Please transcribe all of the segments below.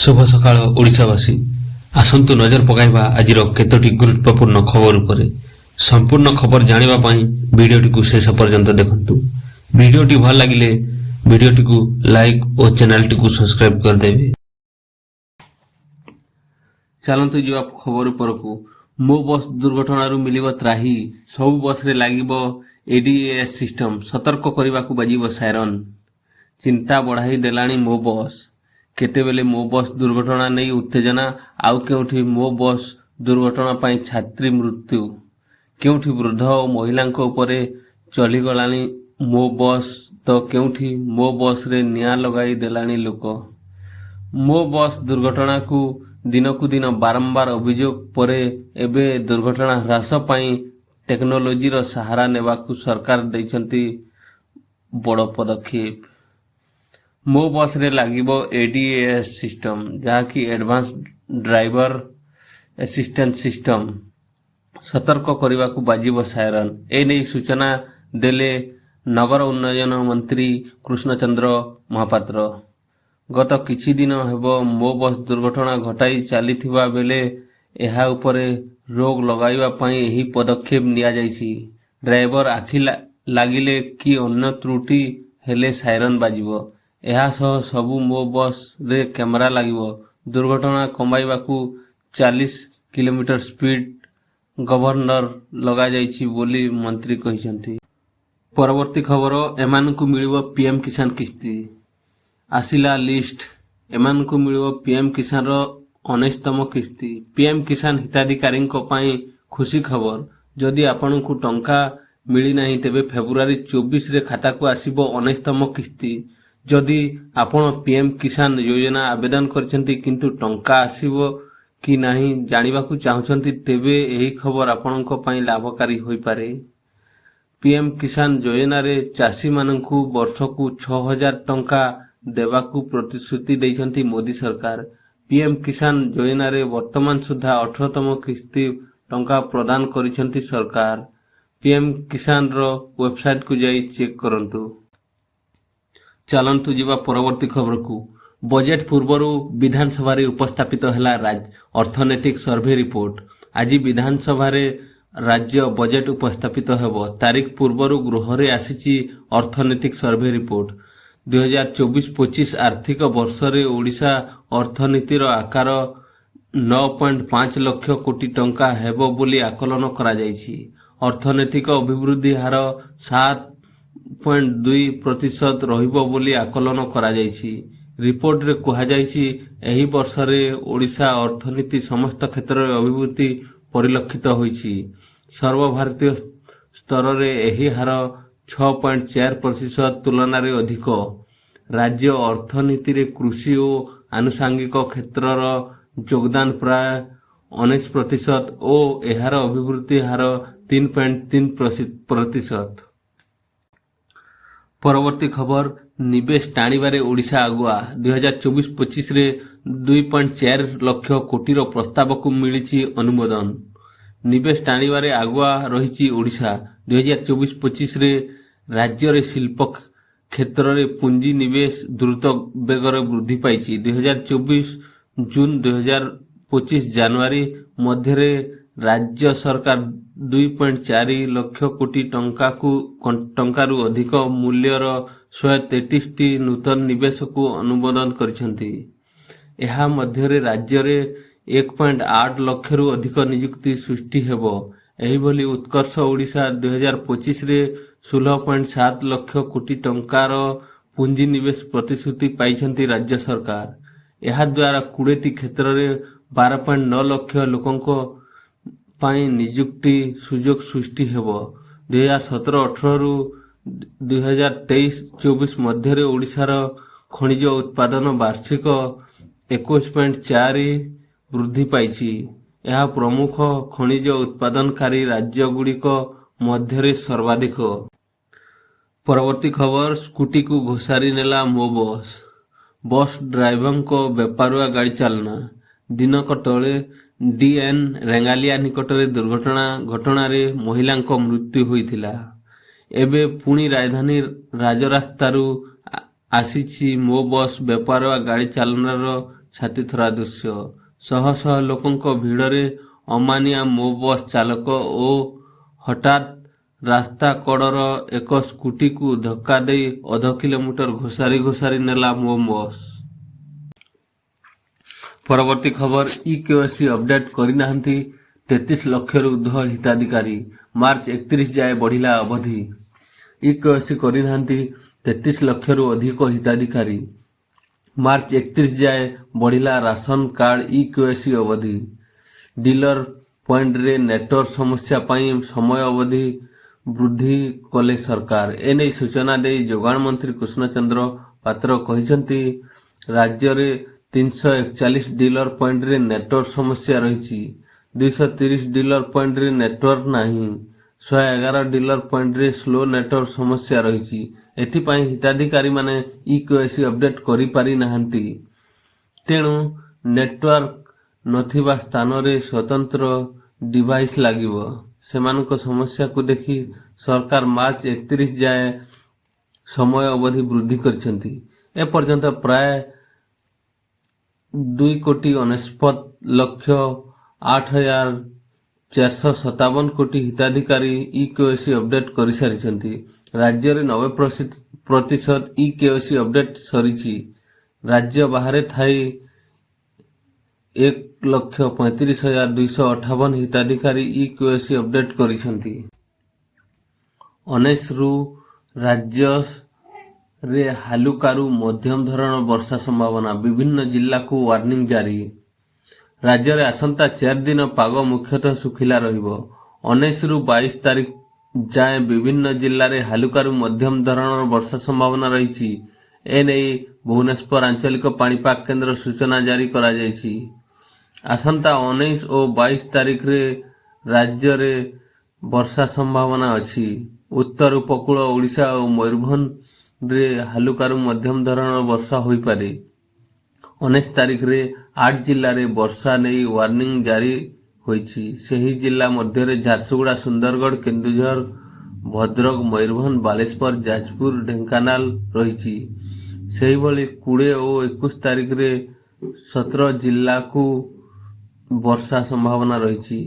ଶୁଭ ସକାଳ ଓଡ଼ିଶାବାସୀ। ଆସନ୍ତୁ ନଜର ପକାଇବା ଆଜିର କେତୋଟି ଗୁରୁତ୍ୱପୂର୍ଣ୍ଣ ଖବର ଉପରେ। ସମ୍ପୂର୍ଣ୍ଣ ଖବର ଜାଣିବା ପାଇଁ ଭିଡ଼ିଓଟିକୁ ଶେଷ ପର୍ଯ୍ୟନ୍ତ ଦେଖନ୍ତୁ। ଭିଡ଼ିଓଟି ଭଲ ଲାଗିଲେ ଭିଡ଼ିଓଟିକୁ ଲାଇକ୍ ଓ ଚ୍ୟାନେଲଟିକୁ ସବସ୍କ୍ରାଇବ୍ କରିଦେବେ। ଚାଲନ୍ତୁ ଯିବା ଖବର ଉପରକୁ। ମୋ ବସ୍ ଦୁର୍ଘଟଣାରୁ ମିଳିବ ତ୍ରାହି। ସବୁ ବସ୍ରେ ଲାଗିବ ଏଡିଏଏସ୍ ସିଷ୍ଟମ, ସତର୍କ କରିବାକୁ ବାଜିବ ସାଇରନ୍। ଚିନ୍ତା ବଢ଼ାଇ ଦେଲାଣି ମୋ ବସ୍। କେତେବେଳେ ମୋ ବସ୍ ଦୁର୍ଘଟଣା ନେଇ ଉତ୍ତେଜନା, ଆଉ କେଉଁଠି ମୋ ବସ୍ ଦୁର୍ଘଟଣା ପାଇଁ ଛାତ୍ରୀ ମୃତ୍ୟୁ। କେଉଁଠି ବୃଦ୍ଧ ଓ ମହିଳାଙ୍କ ଉପରେ ଚଢ଼ିଗଲାଣି ମୋ ବସ୍ ତ କେଉଁଠି ମୋ ବସ୍ରେ ନିଆଁ ଲଗାଇ ଦେଲାଣି ଲୋକ। ମୋ ବସ୍ ଦୁର୍ଘଟଣାକୁ ଦିନକୁ ଦିନ ବାରମ୍ବାର ଅଭିଯୋଗ ପରେ ଏବେ ଦୁର୍ଘଟଣା ହ୍ରାସ ପାଇଁ ଟେକ୍ନୋଲୋଜିର ସାହାରା ନେବାକୁ ସରକାର ଦେଇଛନ୍ତି ବଡ଼ ପଦକ୍ଷେପ। ମୋ ବସ୍ରେ ଲାଗିବ ଏଡିଏଏସ୍ ସିଷ୍ଟମ, ଯାହାକି ଆଡଭାନ୍ସ ଡ୍ରାଇଭର ଆସିଷ୍ଟାନ୍ସ ସିଷ୍ଟମ। ସତର୍କ କରିବାକୁ ବାଜିବ ସାଇରନ୍। ଏନେଇ ସୂଚନା ଦେଲେ ନଗର ଉନ୍ନୟନ ମନ୍ତ୍ରୀ କୃଷ୍ଣଚନ୍ଦ୍ର ମହାପାତ୍ର। ଗତ କିଛି ଦିନ ହେବ ମୋ ବସ୍ ଦୁର୍ଘଟଣା ଘଟାଇ ଚାଲିଥିବା ବେଳେ ଏହା ଉପରେ ରୋକ ଲଗାଇବା ପାଇଁ ଏହି ପଦକ୍ଷେପ ନିଆଯାଇଛି। ଡ୍ରାଇଭର ଆଖି ଲାଗିଲେ କି ଅନ୍ୟ ତ୍ରୁଟି ହେଲେ ସାଇରନ୍ ବାଜିବ। ଏହାସହ ସବୁ ମୋ ବସ୍ରେ କ୍ୟାମେରା ଲାଗିବ। ଦୁର୍ଘଟଣା କମାଇବାକୁ 40 କିଲୋମିଟର ସ୍ପିଡ୍ ଗଭର୍ଣ୍ଣର ଲଗାଯାଇଛି ବୋଲି ମନ୍ତ୍ରୀ କହିଛନ୍ତି। ପରବର୍ତ୍ତୀ ଖବର, ଏମାନଙ୍କୁ ମିଳିବ ପିଏମ୍ କିଷାନ କିସ୍ତି। ଆସିଲା ଲିଷ୍ଟ, ଏମାନଙ୍କୁ ମିଳିବ ପିଏମ୍ କିଷାନର 29ତମ କିସ୍ତି। ପିଏମ୍ କିଷାନ ହିତାଧିକାରୀଙ୍କ ପାଇଁ ଖୁସି ଖବର। ଯଦି ଆପଣଙ୍କୁ ଟଙ୍କା ମିଳିନାହିଁ, ତେବେ ଫେବୃଆରୀ 24ରେ ଖାତାକୁ ଆସିବ 29ତମ କିସ୍ତି। ଯଦି ଆପଣ ପିଏମ୍ କିଷାନ ଯୋଜନା ଆବେଦନ କରିଛନ୍ତି, କିନ୍ତୁ ଟଙ୍କା ଆସିବ କି ନାହିଁ ଜାଣିବାକୁ ଚାହୁଁଛନ୍ତି, ତେବେ ଏହି ଖବର ଆପଣଙ୍କ ପାଇଁ ଲାଭକାରୀ ହୋଇପାରେ। ପିଏମ୍ କିଷାନ ଯୋଜନାରେ ଚାଷୀମାନଙ୍କୁ ବର୍ଷକୁ 6000 ଟଙ୍କା ଦେବାକୁ ପ୍ରତିଶ୍ରୁତି ଦେଇଛନ୍ତି ମୋଦି ସରକାର। ପିଏମ୍ କିଷାନ ଯୋଜନାରେ ବର୍ତ୍ତମାନ ସୁଦ୍ଧା 18ତମ କିସ୍ତି ଟଙ୍କା ପ୍ରଦାନ କରିଛନ୍ତି ସରକାର। ପିଏମ୍ କିଷାନର ୱେବସାଇଟକୁ ଯାଇ ଚେକ୍ କରନ୍ତୁ। ଚାଲନ୍ତୁ ଯିବା ପରବର୍ତ୍ତୀ ଖବରକୁ। ବଜେଟ୍ ପୂର୍ବରୁ ବିଧାନସଭାରେ ଉପସ୍ଥାପିତ ହେଲା ଅର୍ଥନୈତିକ ସର୍ଭେ ରିପୋର୍ଟ। ଆଜି ବିଧାନସଭାରେ ରାଜ୍ୟ ବଜେଟ୍ ଉପସ୍ଥାପିତ ହେବ। ତାରିଖ ପୂର୍ବରୁ ଗୃହରେ ଆସିଛି ଅର୍ଥନୈତିକ ସର୍ଭେ ରିପୋର୍ଟ। 2024-25 ଆର୍ଥିକ ବର୍ଷରେ ଓଡ଼ିଶା ଅର୍ଥନୀତିର ଆକାର 9.5 ଲକ୍ଷ କୋଟି ଟଙ୍କା ହେବ ବୋଲି ଆକଳନ କରାଯାଇଛି। ଅର୍ଥନୈତିକ ଅଭିବୃଦ୍ଧି ହାର 7.2% ରହିବ ବୋଲି ଆକଳନ କରାଯାଇଛି। ରିପୋର୍ଟରେ କୁହାଯାଇଛି, ଏହି ବର୍ଷରେ ଓଡ଼ିଶା ଅର୍ଥନୀତି ସମସ୍ତ କ୍ଷେତ୍ରରେ ଅଭିବୃଦ୍ଧି ପରିଲକ୍ଷିତ ହୋଇଛି। ସର୍ବଭାରତୀୟ ସ୍ତରରେ ଏହି ହାର 6.4% ତୁଳନାରେ ଅଧିକ। ରାଜ୍ୟ ଅର୍ଥନୀତିରେ କୃଷି ଓ ଆନୁଷାଙ୍ଗିକ କ୍ଷେତ୍ରର ଯୋଗଦାନ ପ୍ରାୟ 19% ଓ ଏହାର ଅଭିବୃଦ୍ଧି ହାର 3.3%। ପରବର୍ତ୍ତୀ ଖବର, ନିବେଶ ଟାଣିବାରେ ଓଡ଼ିଶା ଆଗୁଆ। 2024-25ରେ 2.4 ଲକ୍ଷ କୋଟିର ପ୍ରସ୍ତାବକୁ ମିଳିଛି ଅନୁମୋଦନ। ନିବେଶ ଟାଣିବାରେ ଆଗୁଆ ରହିଛି ଓଡ଼ିଶା। 2024-25ରେ ରାଜ୍ୟରେ ଶିଳ୍ପ କ୍ଷେତ୍ରରେ ପୁଞ୍ଜି ନିବେଶ ଦ୍ରୁତ ବେଗରେ ବୃଦ୍ଧି ପାଇଛି। 2024 ଜୁନ 2025 ଜାନୁଆରୀ ମଧ୍ୟରେ ରାଜ୍ୟ ସରକାର 2.4 ଲକ୍ଷ କୋଟି ଟଙ୍କାରୁ ଅଧିକ ମୂଲ୍ୟର 133ଟି ନୂତନ ନିବେଶକୁ ଅନୁମୋଦନ କରିଛନ୍ତି। ଏହା ମଧ୍ୟରେ ରାଜ୍ୟରେ 1.8 ଲକ୍ଷରୁ ଅଧିକ ନିଯୁକ୍ତି ସୃଷ୍ଟି ହେବ। ଏହିଭଳି ଉତ୍କର୍ଷ ଓଡ଼ିଶା 2025ରେ 16.7 ଲକ୍ଷ କୋଟି ଟଙ୍କାର ପୁଞ୍ଜିନିବେଶ ପ୍ରତିଶ୍ରୁତି ପାଇଛନ୍ତି ରାଜ୍ୟ ସରକାର। ଏହାଦ୍ୱାରା 20ଟି କ୍ଷେତ୍ରରେ 12.9 ଲକ୍ଷ ଲୋକଙ୍କ ପାଇଁ ନିଯୁକ୍ତି ସୁଯୋଗ ସୃଷ୍ଟି ହେବ। 2017-18ରୁ 2023-24 ମଧ୍ୟରେ ଓଡ଼ିଶାର ଖଣିଜ ଉତ୍ପାଦନ ବାର୍ଷିକ 21.4 ବୃଦ୍ଧି ପାଇଛି। ଏହା ପ୍ରମୁଖ ଖଣିଜ ଉତ୍ପାଦନକାରୀ ରାଜ୍ୟଗୁଡ଼ିକ ମଧ୍ୟରେ ସର୍ବାଧିକ। ପରବର୍ତ୍ତୀ ଖବର, ସ୍କୁଟିକୁ ଘୋଷାରି ନେଲା ମୋ ବସ୍, ବସ୍ ଡ୍ରାଇଭରଙ୍କ ବେପରୁଆ ଗାଡ଼ି ଚାଳନା। ଦିନକ ତଳେ ଡିଏନ୍ ରେଙ୍ଗାଲିଆ ନିକଟରେ ଦୁର୍ଘଟଣା ଘଟଣାରେ ମହିଳାଙ୍କ ମୃତ୍ୟୁ ହୋଇଥିଲା। ଏବେ ପୁଣି ରାଜଧାନୀ ରାଜରାସ୍ତାରୁ ଆସିଛି ମୋ ବସ୍ ବେପରୁଆ ଗାଡ଼ି ଚାଳନାର ଛାତିଥରା ଦୃଶ୍ୟ। ଶହ ଶହ ଲୋକଙ୍କ ଭିଡ଼ରେ ଅମାନିଆ ମୋ ବସ୍ ଚାଳକ ଓ ହଠାତ୍ ରାସ୍ତା କଡ଼ର ଏକ ସ୍କୁଟିକୁ ଧକ୍କା ଦେଇ ଅଧ କିଲୋମିଟର ଘୋଷାରି ଘୋଷାରି ନେଲା ମୋ ବସ୍। ପରବର୍ତ୍ତୀ ଖବର, ଇ-କେୱାଇସି ଅପଡେଟ୍ କରିନାହାନ୍ତି 33 ଲକ୍ଷରୁ ଊର୍ଦ୍ଧ୍ୱ ହିତାଧିକାରୀ, ମାର୍ଚ୍ଚ 31 ଯାଏ ବଢ଼ିଲା ଅବଧି। ଇ-କେୱାଇସି କରିନାହାନ୍ତି 33 ଲକ୍ଷରୁ ଅଧିକ ହିତାଧିକାରୀ। ମାର୍ଚ୍ଚ 31 ଯାଏ ବଢ଼ିଲା ରାସନ କାର୍ଡ ଇ-କେୱାଇସି ଅବଧି। ଡିଲର ପଏଣ୍ଟରେ ନେଟୱାର୍କ ସମସ୍ୟା ପାଇଁ ସମୟ ଅବଧି ବୃଦ୍ଧି କଲେ ସରକାର। ଏନେଇ ସୂଚନା ଦେଇ ଯୋଗାଣ ମନ୍ତ୍ରୀ କୃଷ୍ଣଚନ୍ଦ୍ର ପାତ୍ର କହିଛନ୍ତି, ରାଜ୍ୟରେ 341 ଡିଲର ପଏଣ୍ଟରେ ନେଟୱାର୍କ ସମସ୍ୟା ରହିଛି। 230 ଡିଲର ପଏଣ୍ଟରେ ନେଟୱାର୍କ ନାହିଁ। 111 ଡିଲର ପଏଣ୍ଟରେ ସ୍ଲୋ ନେଟୱାର୍କ ସମସ୍ୟା ରହିଛି। ଏଥିପାଇଁ ହିତାଧିକାରୀମାନେ ଇ-କେୱାଇସି ଅପଡେଟ୍ କରିପାରି ନାହାନ୍ତି। ତେଣୁ ନେଟୱାର୍କ ନଥିବା ସ୍ଥାନରେ ସ୍ୱତନ୍ତ୍ର ଡିଭାଇସ୍ ଲାଗିବ। ସେମାନଙ୍କ ସମସ୍ୟାକୁ ଦେଖି ସରକାର ମାର୍ଚ୍ଚ 31 ଯାଏ ସମୟ ଅବଧି ବୃଦ୍ଧି କରିଛନ୍ତି। ଏପର୍ଯ୍ୟନ୍ତ ପ୍ରାୟ 2 କୋଟି 99 ଲକ୍ଷ 8 ହଜାର 457 କୋଟି ହିତାଧିକାରୀ ଇ-କେୱାଇସି ଅପଡେଟ୍ କରିସାରିଛନ୍ତି। ରାଜ୍ୟରେ 90% ଇ-କେୱାଇସି ଅପଡେଟ୍ ସରିଛି। ରାଜ୍ୟ ବାହାରେ ଥାଇ 1,35,258 ହିତାଧିକାରୀ ଇ-କେୱାଇସି ଅପଡେଟ୍ କରିଛନ୍ତି। 19ରୁ ରାଜ୍ୟରେ ହାଲୁକାରୁ ମଧ୍ୟମ ଧରଣର ବର୍ଷା ସମ୍ଭାବନା, ବିଭିନ୍ନ ଜିଲ୍ଲାକୁ ୱାର୍ଣ୍ଣିଂ ଜାରି। ରାଜ୍ୟରେ ଆସନ୍ତା 4 ଦିନ ପାଗ ମୁଖ୍ୟତଃ ଶୁଖିଲା ରହିବ। 19ରୁ 22 ତାରିଖ ଯାଏଁ ବିଭିନ୍ନ ଜିଲ୍ଲାରେ ହାଲୁକାରୁ ମଧ୍ୟମ ଧରଣର ବର୍ଷା ସମ୍ଭାବନା ରହିଛି। ଏନେଇ ଭୁବନେଶ୍ୱର ଆଞ୍ଚଳିକ ପାଣିପାଗ କେନ୍ଦ୍ର ସୂଚନା ଜାରି କରାଯାଇଛି। ଆସନ୍ତା 19 ଓ 22 ତାରିଖରେ ରାଜ୍ୟରେ ବର୍ଷା ସମ୍ଭାବନା ଅଛି। ଉତ୍ତର ଉପକୂଳ ଓଡ଼ିଶା ଓ ମୟୂରଭଞ୍ଜରେ ହାଲୁକାରୁ ମଧ୍ୟମ ଧରଣର ବର୍ଷା ହୋଇପାରେ। 19 ତାରିଖରେ ଆଠ ଜିଲ୍ଲାରେ ବର୍ଷା ନେଇ ୱାର୍ଣ୍ଣିଂ ଜାରି ହୋଇଛି। ସେହି ଜିଲ୍ଲା ମଧ୍ୟରେ ଝାରସୁଗୁଡ଼ା, ସୁନ୍ଦରଗଡ଼, କେନ୍ଦୁଝର, ଭଦ୍ରକ, ମୟୂରଭଞ୍ଜ, ବାଲେଶ୍ୱର, ଯାଜପୁର, ଢେଙ୍କାନାଳ ରହିଛି। ସେହିଭଳି 20 ଓ 21 ତାରିଖରେ 17 ଜିଲ୍ଲାକୁ ବର୍ଷା ସମ୍ଭାବନା ରହିଛି।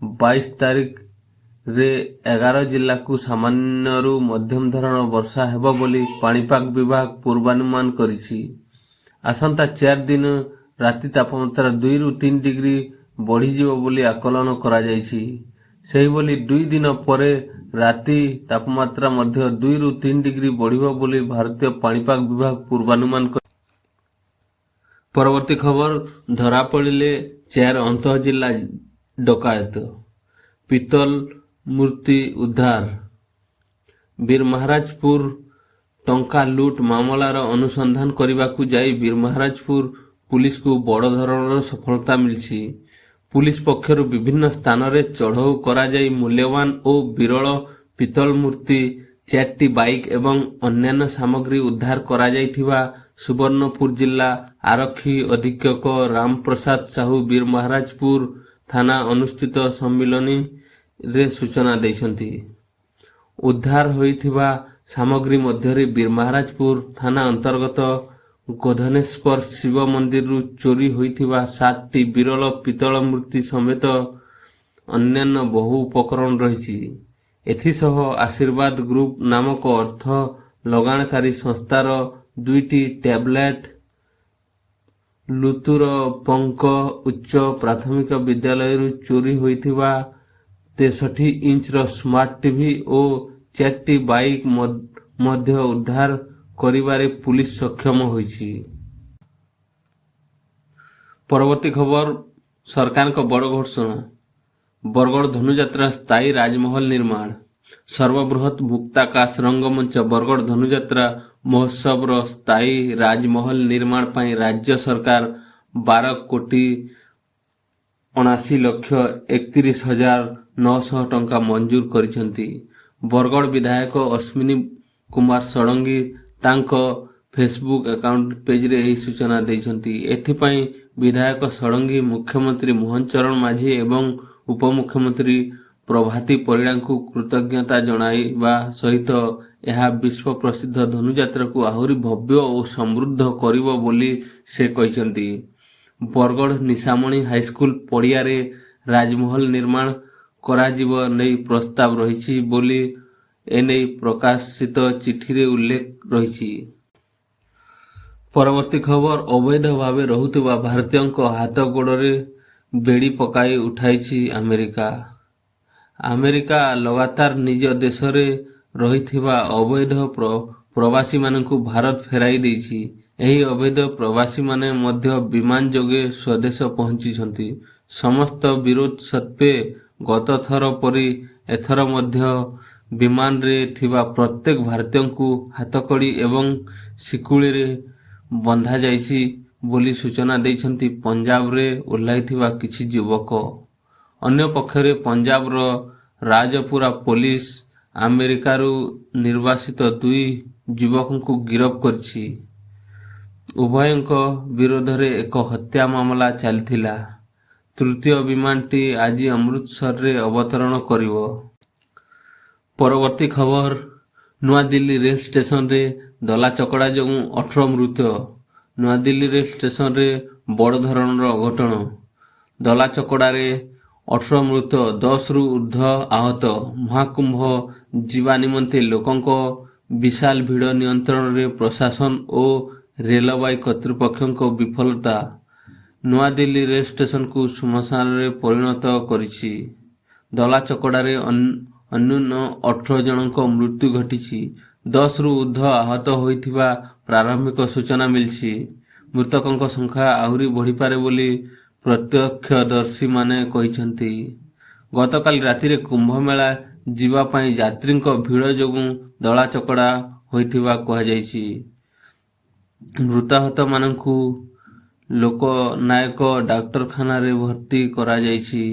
22 ତାରିଖରେ 11 ଜିଲ୍ଲାକୁ ସାମାନ୍ୟରୁ ମଧ୍ୟମ ଧରଣର ବର୍ଷା ହେବ ବୋଲି ପାଣିପାଗ ବିଭାଗ ପୂର୍ବାନୁମାନ କରିଛି। ଆସନ୍ତା 4 ଦିନ ରାତି ତାପମାତ୍ରା 2ରୁ 3 ଡିଗ୍ରୀ ବଢ଼ିଯିବ ବୋଲି ଆକଳନ କରାଯାଇଛି। ସେହିଭଳି 2 ଦିନ ପରେ ରାତି ତାପମାତ୍ରା ମଧ୍ୟ 2ରୁ 3 ଡିଗ୍ରୀ ବଢ଼ିବ ବୋଲି ଭାରତୀୟ ପାଣିପାଗ ବିଭାଗ ପୂର୍ବାନୁମାନ। ପରବର୍ତ୍ତୀ ଖବର, ଧରାପଡ଼ିଲେ ଚାରି ଅନ୍ତଃଜିଲ୍ଲା ଡକାୟତ, ପିତ୍ତଳ ମୂର୍ତ୍ତି ଉଦ୍ଧାର। ବୀରମହାରାଜପୁର, ଟଙ୍କା ଲୁଟ୍ ମାମଲାର ଅନୁସନ୍ଧାନ କରିବାକୁ ଯାଇ ବୀରମହାରାଜପୁର ପୁଲିସକୁ ବଡ଼ ଧରଣର ସଫଳତା ମିଳିଛି। ପୁଲିସ ପକ୍ଷରୁ ବିଭିନ୍ନ ସ୍ଥାନରେ ଚଢ଼ଉ କରାଯାଇ ମୂଲ୍ୟବାନ ଓ ବିରଳ ପିତ୍ତଳ ମୂର୍ତ୍ତି, ଚାରିଟି ବାଇକ୍ ଏବଂ ଅନ୍ୟାନ୍ୟ ସାମଗ୍ରୀ ଉଦ୍ଧାର କରାଯାଇଥିବା ସୁବର୍ଣ୍ଣପୁର ଜିଲ୍ଲା ଆରକ୍ଷୀ ଅଧୀକ୍ଷକ ରାମପ୍ରସାଦ ସାହୁ ବୀରମହାରାଜପୁର ଥାନା ଅନୁଷ୍ଠିତ ସମ୍ମିଳନୀରେ ସୂଚନା ଦେଇଛନ୍ତି। ଉଦ୍ଧାର ହୋଇଥିବା ସାମଗ୍ରୀ ମଧ୍ୟରେ ବୀରମହାରାଜପୁର ଥାନା ଅନ୍ତର୍ଗତ ଗୋଧନେଶ୍ୱର ଶିବ ମନ୍ଦିରରୁ ଚୋରି ହୋଇଥିବା ସାତଟି ବିରଳ ପିତ୍ତଳ ମୂର୍ତ୍ତି ସମେତ ଅନ୍ୟାନ୍ୟ ବହୁ ଉପକରଣ ରହିଛି। ଏଥିସହ ଆଶୀର୍ବାଦ ଗ୍ରୁପ ନାମକ ଅର୍ଥ ଲଗାଣକାରୀ ସଂସ୍ଥାର ଦୁଇଟି ଟ୍ୟାବଲେଟ୍, ଲୁତୁରପଙ୍କ ଉଚ୍ଚ ପ୍ରାଥମିକ ବିଦ୍ୟାଳୟରୁ ଚୋରି ହୋଇଥିବା 63 ଇଞ୍ଚର ସ୍ମାର୍ଟ ଟିଭି ଓ ଚାରିଟି ବାଇକ୍ ମଧ୍ୟ ଉଦ୍ଧାର କରିବାରେ ପୁଲିସ ସକ୍ଷମ ହୋଇଛି। ପରବର୍ତ୍ତୀ ଖବର, ସରକାରଙ୍କ ବଡ଼ ଘୋଷଣା, ବରଗଡ଼ ଧନୁଯାତ୍ରା ସ୍ଥାୟୀ ରାଜମହଲ ନିର୍ମାଣ। ସର୍ବବୃହତ୍ ମୁକ୍ତାକାଶ ରଙ୍ଗମଞ୍ଚ ବରଗଡ଼ ଧନୁଯାତ୍ରା ମହୋତ୍ସବର ସ୍ଥାୟୀ ରାଜମହଲ ନିର୍ମାଣ ପାଇଁ ରାଜ୍ୟ ସରକାର 12 କୋଟି 79 ଲକ୍ଷ 31 ହଜାର 900 ଟଙ୍କା ମଞ୍ଜୁର କରିଛନ୍ତି। ବରଗଡ଼ ବିଧାୟକ ଅଶ୍ୱିନୀ କୁମାର ଷଡ଼ଙ୍ଗୀ ତାଙ୍କ ଫେସବୁକ୍ ଆକାଉଣ୍ଟ ପେଜରେ ଏହି ସୂଚନା ଦେଇଛନ୍ତି। ଏଥିପାଇଁ ବିଧାୟକ ଷଡ଼ଙ୍ଗୀ ମୁଖ୍ୟମନ୍ତ୍ରୀ ମୋହନ ଚରଣ ମାଝୀ ଏବଂ ଉପମୁଖ୍ୟମନ୍ତ୍ରୀ ପ୍ରଭାତୀ ପରିଡ଼ାଙ୍କୁ କୃତଜ୍ଞତା ଜଣାଇବା ସହିତ ଏହା ବିଶ୍ୱ ପ୍ରସିଦ୍ଧ ଧନୁଯାତ୍ରାକୁ ଆହୁରି ଭବ୍ୟ ଓ ସମୃଦ୍ଧ କରିବ ବୋଲି ସେ କହିଛନ୍ତି। ବରଗଡ଼ ନିଶାମଣି ହାଇସ୍କୁଲ ପଡ଼ିଆରେ ରାଜମହଲ ନିର୍ମାଣ କରାଯିବ ନେଇ ପ୍ରସ୍ତାବ ରହିଛି ବୋଲି ଏନେଇ ପ୍ରକାଶିତ ଚିଠିରେ ଉଲ୍ଲେଖ ରହିଛି। ପରବର୍ତ୍ତୀ ଖବର, ଅବୈଧ ଭାବେ ରହୁଥିବା ଭାରତୀୟଙ୍କ ହାତ ଗୋଡ଼ରେ ବେଡ଼ି ପକାଇ ଉଠାଇଛି ଆମେରିକା। ଆମେରିକା ଲଗାତାର ନିଜ ଦେଶରେ ରହିଥିବା ଅବୈଧ ପ୍ରବାସୀମାନଙ୍କୁ ଭାରତ ଫେରାଇ ଦେଇଛି। ଏହି ଅବୈଧ ପ୍ରବାସୀମାନେ ମଧ୍ୟ ବିମାନ ଯୋଗେ ସ୍ୱଦେଶ ପହଞ୍ଚିଛନ୍ତି। ସମସ୍ତ ବିରୋଧ ସତ୍ତ୍ୱେ ଗତଥର ପରି ଏଥର ମଧ୍ୟ ବିମାନରେ ଥିବା ପ୍ରତ୍ୟେକ ଭାରତୀୟଙ୍କୁ ହାତକଡ଼ି ଏବଂ ଶିକୁଳିରେ ବନ୍ଧାଯାଇଛି ବୋଲି ସୂଚନା ଦେଇଛନ୍ତି ପଞ୍ଜାବରେ ଓହ୍ଲାଇଥିବା କିଛି ଯୁବକ। ଅନ୍ୟପକ୍ଷରେ ପଞ୍ଜାବର ରାଜପୁରା ପୋଲିସ ଆମେରିକାରୁ ନିର୍ବାସିତ ଦୁଇ ଯୁବକଙ୍କୁ ଗିରଫ କରିଛି। ଉଭୟଙ୍କ ବିରୋଧରେ ଏକ ହତ୍ୟା ମାମଲା ଚାଲିଥିଲା। ତୃତୀୟ ବିମାନଟି ଆଜି ଅମୃତସରରେ ଅବତରଣ କରିବ। ପରବର୍ତ୍ତୀ ଖବର, ନୂଆଦିଲ୍ଲୀ ରେଳ ଷ୍ଟେସନରେ ଦଳାଚକଟା ଯୋଗୁଁ 18 ମୃତ। ନୂଆଦିଲ୍ଲୀ ରେଳ ଷ୍ଟେସନରେ ବଡ଼ ଧରଣର ଅଘଟଣ। ଦଳାଚକଟାରେ 18 ମୃତ, 10ରୁ ଉର୍ଦ୍ଧ୍ୱ ଆହତ। ମହାକୁମ୍ଭ ଯିବା ନିମନ୍ତେ ଲୋକଙ୍କ ବିଶାଳ ଭିଡ଼ ନିୟନ୍ତ୍ରଣରେ ପ୍ରଶାସନ ଓ ରେଳବାଇ କର୍ତ୍ତୃପକ୍ଷଙ୍କ ବିଫଳତା ନୂଆଦିଲ୍ଲୀ ରେଳ ଷ୍ଟେସନକୁ ଶ୍ମଶାନରେ ପରିଣତ କରିଛି। ଦଳାଚକଟାରେ ଅନ୍ୟୁନ 18 ଜଣଙ୍କ ମୃତ୍ୟୁ ଘଟିଛି। 10ରୁ ଉର୍ଦ୍ଧ୍ୱ ଆହତ ହୋଇଥିବା ପ୍ରାରମ୍ଭିକ ସୂଚନା ମିଳିଛି। ମୃତକଙ୍କ ସଂଖ୍ୟା ଆହୁରି ବଢ଼ିପାରେ ବୋଲି ପ୍ରତ୍ୟକ୍ଷଦର୍ଶୀମାନେ କହିଛନ୍ତି। ଗତକାଲି ରାତିରେ କୁମ୍ଭମେଳା ଯିବା ପାଇଁ ଯାତ୍ରୀଙ୍କ ଭିଡ଼ ଯୋଗୁଁ ଦଳାଚକଟା ହୋଇଥିବା କୁହାଯାଇଛି। ମୃତାହତମାନଙ୍କୁ ଲୋକନାୟକ ଡାକ୍ତରଖାନାରେ ଭର୍ତ୍ତି କରାଯାଇଛି।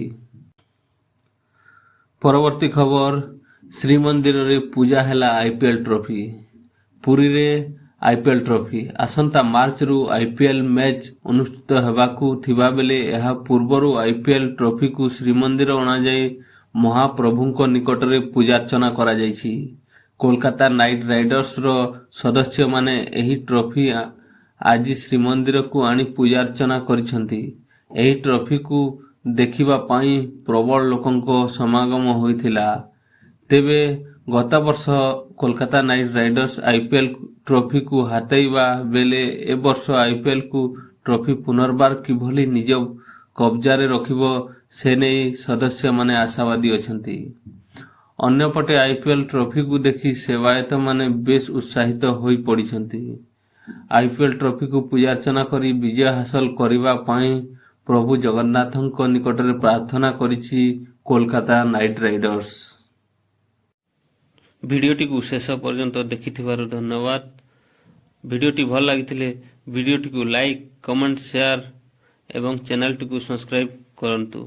ପରବର୍ତ୍ତୀ ଖବର, ଶ୍ରୀମନ୍ଦିରରେ ପୂଜା ହେଲା ଆଇପିଏଲ୍ ଟ୍ରଫି। ପୁରୀରେ ଆଇପିଏଲ୍ ଟ୍ରଫି। ଆସନ୍ତା ମାର୍ଚ୍ଚରୁ ଆଇପିଏଲ୍ ମ୍ୟାଚ୍ ଅନୁଷ୍ଠିତ ହେବାକୁ ଥିବାବେଳେ ଏହା ପୂର୍ବରୁ ଆଇପିଏଲ୍ ଟ୍ରଫିକୁ ଶ୍ରୀମନ୍ଦିର ଅଣାଯାଇ ମହାପ୍ରଭୁଙ୍କ ନିକଟରେ ପୂଜାର୍ଚ୍ଚନା କରାଯାଇଛି। କୋଲକାତା ନାଇଟ୍ ରାଇଡର୍ସର ସଦସ୍ୟମାନେ ଏହି ଟ୍ରଫି ଆଜି ଶ୍ରୀମନ୍ଦିରକୁ ଆଣି ପୂଜାର୍ଚ୍ଚନା କରିଛନ୍ତି। ଏହି ଟ୍ରଫିକୁ ଦେଖିବା ପାଇଁ ପ୍ରବଳ ଲୋକଙ୍କ ସମାଗମ ହୋଇଥିଲା। ତେବେ ଗତବର୍ଷ କୋଲକାତା ନାଇଟ୍ ରାଇଡର୍ସ ଆଇପିଏଲ୍ ଟ୍ରଫିକୁ ହାତେଇବା ବେଳେ ଏ ବର୍ଷ ଆଇପିଏଲ୍କୁ ଟ୍ରଫି ପୁନର୍ବାର କିଭଳି ନିଜ କବଜାରେ ରଖିବ, ସେନେଇ ସଦସ୍ୟମାନେ ଆଶାବାଦୀ ଅଛନ୍ତି। ଅନ୍ୟପଟେ ଆଇପିଏଲ୍ ଟ୍ରଫିକୁ ଦେଖି ସେବାୟତମାନେ ବେଶ୍ ଉତ୍ସାହିତ ହୋଇପଡ଼ିଛନ୍ତି। ଆଇପିଏଲ୍ ଟ୍ରଫିକୁ ପୂଜାର୍ଚ୍ଚନା କରି ବିଜୟ ହାସଲ କରିବା ପାଇଁ ପ୍ରଭୁ ଜଗନ୍ନାଥଙ୍କ ନିକଟରେ ପ୍ରାର୍ଥନା କରିଛି କୋଲକାତା ନାଇଟ୍ ରାଇଡର୍ସ। ଭିଡ଼ିଓଟିକୁ ଶେଷ ପର୍ଯ୍ୟନ୍ତ ଦେଖିଥିବାରୁ ଧନ୍ୟବାଦ। ଭିଡ଼ିଓଟି ଭଲ ଲାଗିଥିଲେ ଭିଡ଼ିଓଟିକୁ ଲାଇକ୍, କମେଣ୍ଟ, ସେୟାର ଏବଂ ଚ୍ୟାନେଲଟିକୁ ସବସ୍କ୍ରାଇବ୍ କରନ୍ତୁ।